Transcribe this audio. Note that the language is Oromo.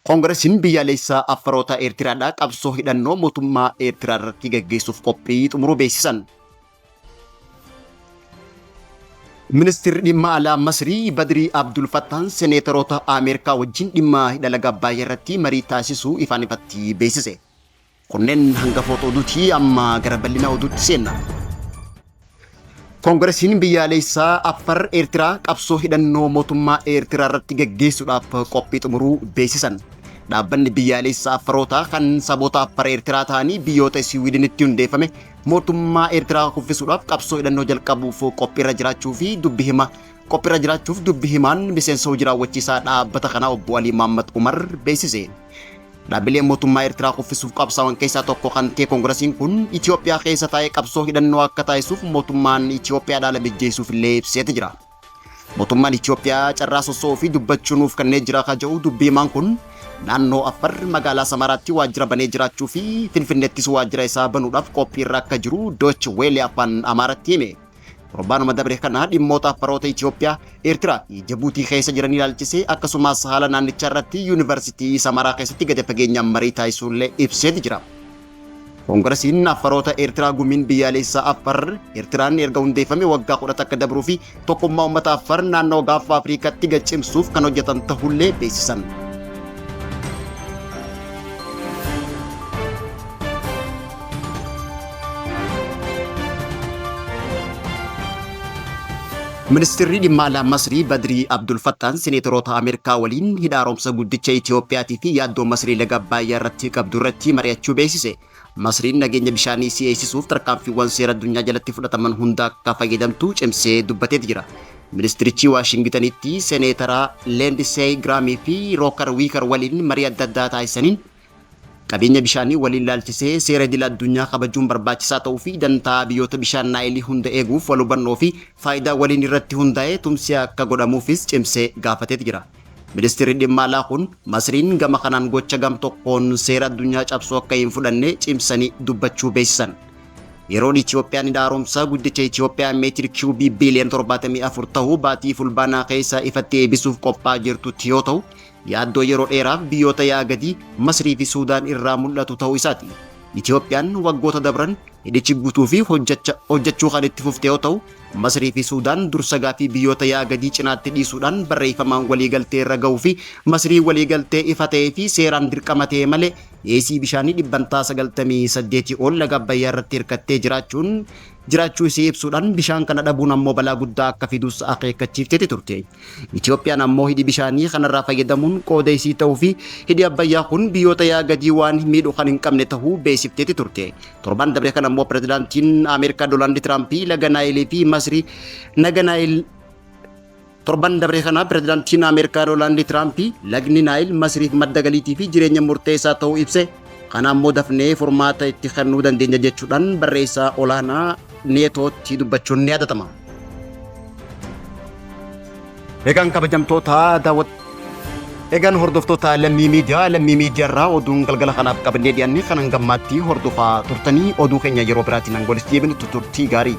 Koongiresiin Biyyaalessaa Affaroota Eertiraadhaa qabsoo hidhannoo mootummaa Eertiraa irratti gaggeessuuf qophii xumuruu beeksisan. Ministirri dhimma alaa Masrii Badrii Abdul Fattaan seneetaroota Ameerikaa wajjin dhimma hidha laga Abbaayyaa irratti marii taasisuu ifaan ifatti beeksise. Kunneen hangafoota oduuti amma gara bal'ina oduutti seenna. Koongiresiin biyyaalessaa Affar Eertiraa qabsoo hidhannoo mootummaa Eertiraa irratti gaggeessuudhaaf qophii xumuruu beeksisan. Dhaabbanni biyyaalessaa Affarootaa kan saboota Affar Eertiraa ta'anii biyyoota Siwiidinitti hundeeffame mootummaa Eertiraa kuffisuudhaaf qabsoo hidhannoo jalqabuuf qophiirra jiraachuu fi dubbi hima qophiirra jiraachuuf dubbi himaan miseensa hojii raawwachiisaa dhaabbata kanaa obbo Alii Mahammad Umar beeksise. Dhaabbileen mootummaa Eertiraa kuffisuuf qabsaa'an keessaa tokko kan ta'e koongiresiin kun Itoophiyaa keessa taa'ee qabsoo hidhannoo akka taasisuuf mootummaan Itoophiyaa dhaala mijjeessuuf illee ibseeti jira. Mootummaan Itoophiyaa carraa sossoo'uu fi dubbachuu nuuf kennee jira ka jedhu dubbi himaan kun naannoo Affar magaalaa Samaraatti waajjira banee jiraachuu fi Finfinneettis waajjira isaa banuudhaaf qophiirra akka jiru Deutsche Welle afaan Amaaratti hime. Torbaanuma dabre kana dhimmoota Affaroota Itoophiyaa, Eertiraa fi Jabuutii keessa jiran ilaalchisee akkasumas haala naannichaa irratti Yuunivarsiitii Samaraa keessatti gadi fageenyaan marii taasisuullee ibseeti jira. Koongiresiin Affaroota Eertiraa Gumiin Biyyaalessaa Affar Eertiraan erga hundeeffame waggaa 10 dabruu fi tokkummaa uummata Affar naannoo Gaanfa Afriikaatti gad cimsuuf kan hojjetan ta'ullee beeksisan. Ministirri dhimma alaa Masrii Badrii Abdul Fattaan seneetaroota Ameerikaa waliin hidha haaromsa guddicha Itiyoophiyaatii fi yaaddoo Masrii laga Abbaayyaa irratti qabdu irratti mari'achuu beeksise. Masriin nageenya bishaanii isii eegsisuuf tarkaanfiiwwan seera addunyaa jalatti fudhataman hunda akka fayyadamtu cimsee dubbateeti jira. Ministirichi Waashingitanitti seneetara Leendiseey Giraamii fi Rookar Wiikar waliin marii adda addaa taasisaniin Qabeenya bishaanii waliin ilaalchisee seera idila addunyaa kabajuun barbaachisaa ta'uu fi dantaa biyyoota bishaan Naayilii hunda eeguuf wal hubannoo fi faayidaa waliin irratti hundaa'e tumsi akka godhamuufis cimsee gaafateeti jira. Ministirri dhimma alaa kun Masriin gama kanaan gocha gam tokkoon seera addunyaa cabsuu akka hin fudhanne cimsanii dubbachuu beeksisan. Yeroon Itiyoophiyaan hidha haaromsaa guddicha Itiyoophiyaa meetir kiiyubii biiliyoona 74 ta'u baatii Fulbaanaa keessa ifatti eebisuuf qophaa'aa jirtutti yoo ta'u, yaaddoo yeroo dheeraaf biyyoota yaa'a gadii Masrii fi Suudaan irraa mul'atu ta'uu isaati. Itiyoophiyaan waggoota dabran hidhichi guutuu fi hojjechuu kan itti fufte yoo ta'u, Masrii fi Suudaan dursa gaaffii biyyoota yaa'a gadii cinaatti dhiisuudhaan barreeffamaan waliigaltee irra gahuu fi Masrii waliigaltee ifa ta'ee fi seeraan dirqama ta'e malee dhiyeessii bishaanii dhibbantaa 98 ol laga Abbayyaa irratti hirkattee jiraachuun jiraachuu isii ibsuudhaan bishaan kana dhabuun ammoo balaa guddaa akka fidus akeekkachiifteeti turte. Itiyoophiyaan ammoo hidhi bishaanii kanarraa fayyadamuun qooda isii ta'uu fi hidhi Abbayyaa kun biyyoota yaa'a gadii waan miidhu kan hin qabne ta'uu beeksifteeti turte. Torban dabre kana ammoo pirezidaantiin Ameerikaa Doonaald Tiraampii laga Naayilii fi Masrii laga Naayil Torban dabre kana pirezidaantiin Ameerikaa Doonaald Tiraampii lagni Naayil Masriif madda galiitii fi jireenya murteessaa ta'uu ibse. Kana ammoo dafnee furmaata itti kennuu dandeenya jechuudhaan barreessaa olaanaa neetootti dubbachuun ni yaadatama. Egaan kabajamtoota daawwat Egaan hordoftoota Lammii Miidiyaa Lammii Miidiyaa irraa oduun galgala kanaaf qabannee dhiyaanne kan hangammaatti hordofaa turtanii oduu keenya yeroo biraatiin hanga walitti deebinutti turtii gaarii.